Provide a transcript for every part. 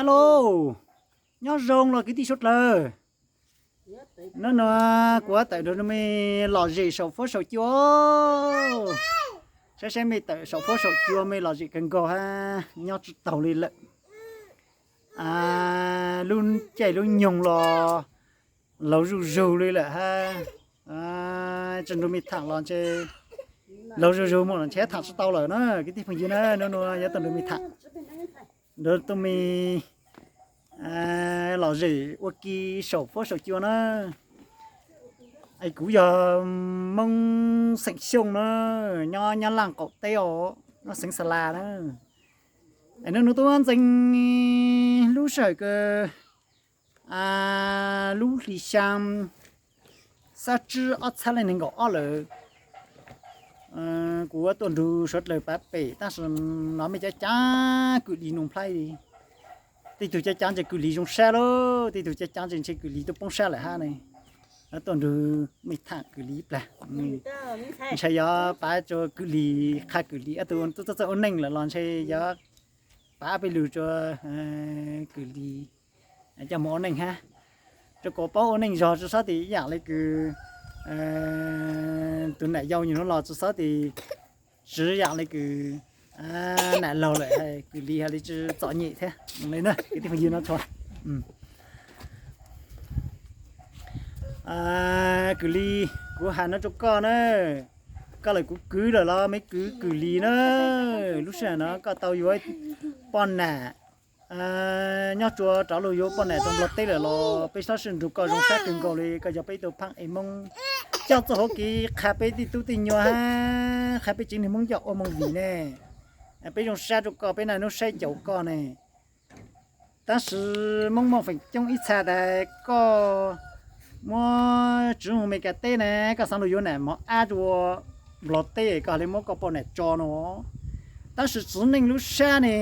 Alo, nyob zoo los kwv tij suav dlawg. Nub nua kuv tawm nrog neb lom zem saum fuab saum cua. Saib saib mej tawm saum fuab saum cua mej lom zem kawg nkaus hab, nyob tsi taug li lawm. Lub caij lub nyoog los laug zuj zug li lawm hab. Tsi nrug mej tham los ntshe laug zuj zug mus los ntshe tham tsi tau lawm na kwv tij phooj ywg na. Nub nua yuav tuaj nrug mej tham, nrug tuaj mej lom zem ua ke saum fuab saum cua na. Kuv yog Moob xeem Xyooj na, nyob Nyab Laaj qaum teb os, nyob xeev Xa Las na. Es nub nua tub ntxeev lub sij hawm kws lub hli xyaa xab tsib ob txhab leej nees nkaum ob lawm, kuv tuaj nrug suav dlawg pav pem tab sis no mej cov caav kws li nug nplhaib li. Tej tug cov caav ntshe kws li zoo sab lauj, tej tug cov caav ntshe ntshe kws li tuaj poob sab lawm hab ne. Tuaj nrug mej tham kws li ib plag. Ntshe yuav pav rua kws li, qha kws li ob tug txawj txawj ua neej lawm los ntshe yuav pav ob peb lug rua kws li coj moog ua neej hab. Rua kuas paub ua neej zog tsi xob tis ib yaam le kws tug nam yau nyuag nuav los tsi xob tis, tsi yaam le kws nam laug lawm kws li has le tsi txom nyem thiab le na kwv tij phooj ywg no txhua. Kws li, kuv has nuav rua koj na, koj lawm kuv kwv lawm los mej kwv kws li na. Lub sij hawm no koj tau yuav poj nam nyob tsua rov lug yuav poj nam rua Nplog teb lawm los peb xob sij nrug koj zoo sab kawg nkaus li. Koj yog peb tug phaaj es Moob coj txuj hauv kev qha peb tej tub tej nyuas hab qha peb tsev neeg Moob coj ua movie ne. Peb zoo sab rua koj, peb naj nub saib caum koj ne. Tab sis Moob muaj feem coob ib txha tas koj muab tsiv moog Amelikas teb na, koj xaav lug yuav nam mov ab rua Nplog teb koj le muab koj poj nam tso no. Tab sis txiv neej lub sab ne,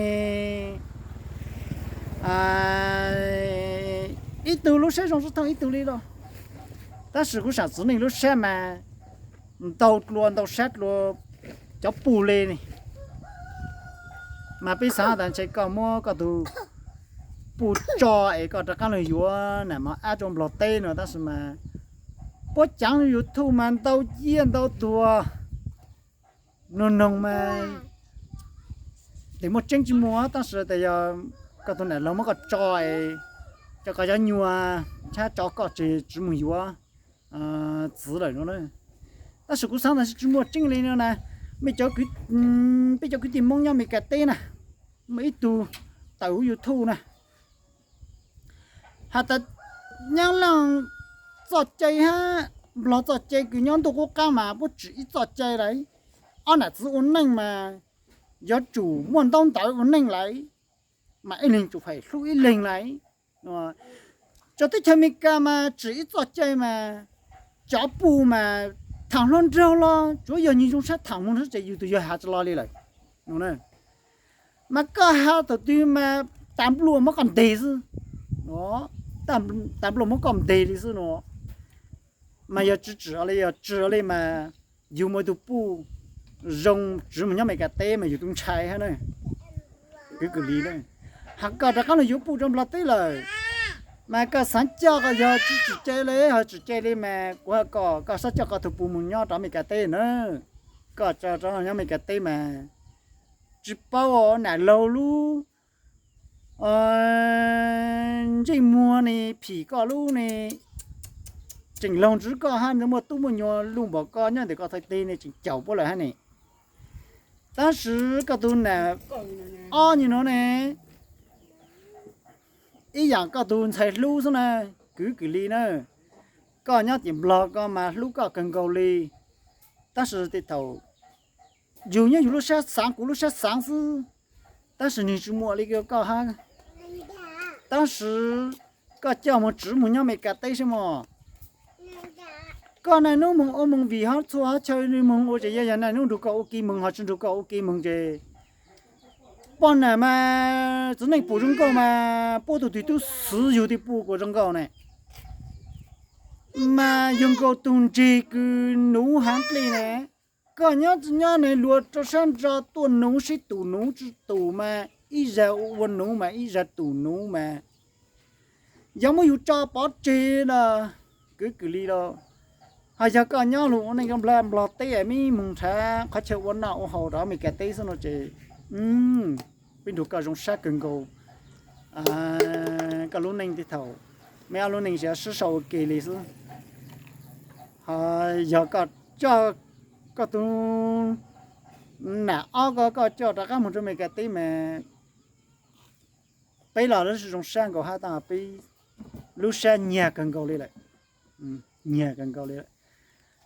ib tug lub sab zoo sib thooj ib tug li los. Tab sis kuv saam txiv neej lub sab mas ntau dlua ntau sab dlua cov puj le ne. Mas peb xaav tas ntshe koj muab koj tug puj tso es koj rov qaab lug yuav nam mov ab rua Nplog teb no, tab sis mas puab caav YouTube mas ntau ciaj ntau tuag. Nug noog mas tes muaj tseeb tsi muaj, tab sis tas yog koj tug nam laug muab koj tso es cov koj cov nyuas txhab tso koj tseg tsiv moog yuav txiv lawm no na. Tab sis kuv xaav tas tsi muaj tseeb le no na. Mej cov, peb cov kwv tij Moob nyob Amelikas teb na, muaj ib tug tawm huv YouTube na has tas Nyab Laaj txoj cai hab Nplog txoj cai kws nyob ntuj qub qaab mas puab tsim ib txoj cai lawm. Ob nam txiv ua neej mas yuav tsum muaj ntaub ntawv ua neej lawm, mas ib leeg tsum faim hlub ib leeg lawm. Cov teb chaws Amelikas mas tsim ib txoj cai mas cov puj mas thaam hluas nraug los tsuav yog nyias zoo sab thaam moog xwb ces yus tus yawg has tsi lo li lawm. Mas koj has thaum twg mas tas nplua muab koj nteg xwb, tas nplua muab koj nteg li xwb no. Mas yog tsi tsim li, yog tsim li mas yug muaj ib tug puj zoo tsiv moog nyob Amelikas teb mas yug tub ntshai hab na. Kwv kws li na, has koj rov qaab lug yuav puj rua Nplog teb lawm, mas koj xaav coj koj yog tsi tsim cai li, ho tsim cai li mas kuv has kom koj xob coj koj tug puj moog nyob rov Amelikas teb na. Koj tso rov nyob Amelikas teb mas tsi paub nam laug lub ntsej muag ne phim koj lub ne, tseem laug ntswv koj hab, muaj tub muaj nyuas luj npaum koj nyob ntawm koj thaj teg ne tseem caum puab lawm hab ne. Tab sis koj tug nam ob nyuas nuav ne, ib yaam koj tug ntxhais hlub xwb na, kwv kws li na. Koj nyob tim Nplog koj mas hlub koj kawg nkaus li, tab sis tej thaum yug nyob yug lub sab xaav kuv lub sab xaav xwb, tab sis nwg tsi muaj li koj hab. Tab sis koj coj moog tsiv moog nyob Amelikas teb seb mog. Koj naj nub moog ua movie hab txhua hab chaw moog ua ces yog naj nub nrug koj ua ke moog ho tsi nrug koj ua ke moog ces poj nam mas txiv neej pum zoo nkauj mas puab tug twg tub xwv yug tej puj kuj zoo nkauj ne. Mas yug nkaus tug ntseg kws nuv haav dlej ne, Koj nyob tsis nyob ne, luag rau sab ntso tuaj nuv sib tus, nuv tsis tus mas ib zag ua nuv mas ib zag tus nuv mas yog muab yus tso pov tseg los kwv kws li los. Ho yog koj nyob lug ua neej nyob Nplog teb, mib moog nrhav qhov chaw ua noj ua haus rau Amelikas teb xwb no ces peb nrug koj zoo sab kawg nkaus. Koj lub neej tej thaum, meb ob lub neej sib sau ua ke li xwb. Ho yog koj coj koj tug nam ob ko koj coj rov qab moog rau Amelikas teb mas peb los lub zoo sab nkaus hab, tab peb lub sab nyag kawg nkaus li lawm. Nyag kawg nkaus li lawm.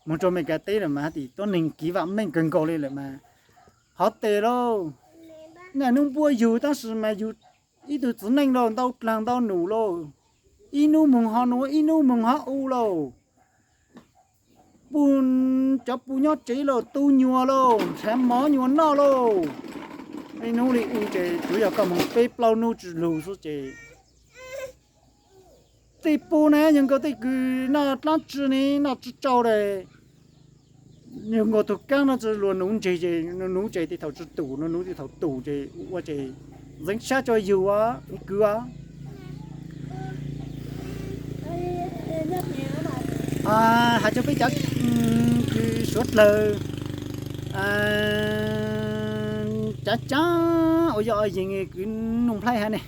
Moog rau Amelikas teb lawm mas hab tim tuab neeg kiv vaam meej kawg nkaus li lawm mas. Hov tes lauj, naj nub npuab yug tab sis mas yug ib tug txiv neej lauj, ntau dlaag ntau num lauj, ib nub moog ho nuav ib nub moog ho u lauj. Puj, cov puj nyob tsev lauj, tu nyuas lauj, nrhav mov nyuas noj lauj. Ib nub li u ces tsuav yog koj moog peb plaub nub tsi lug xwb ces tej puj na yog nkaus tej kws noj dlaab tsi ne noj tsi tsau le. Yog nkaus tug kaab no tsi luas nuv ntseg ces nuv nuv ces tej thaum tsi tum, nuv nuv tej thaum tum ces ua ces ntxeev sab tso yug kwv. Has rua peb cov kws suav dlawg caav caav uas yog yees kws Nuj Nplhaib hab ne.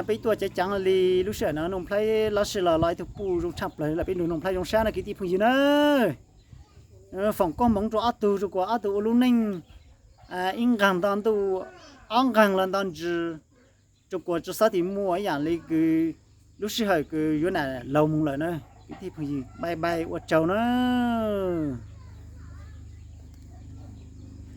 Peb tuaj caav caav li lub sij hawm no Nuj Nplhaib lab sij los los ib tug puj zoo tshaj plawg lawm, peb nrug Nuj Nplhaib zoo sab na kwv tij phooj ywg na. Foom koob moov rua ob tug, rua kuas ob tug ua lub neej ib nqaag nto ntuj, ob nqaag los nto ntsws, rua kuas tsi xob tis muaj ib yaam li kws lub sij hawm kws yuav nam laug moog lawm na. Kwv tij phooj ywg, bye bye, ua tsaug na.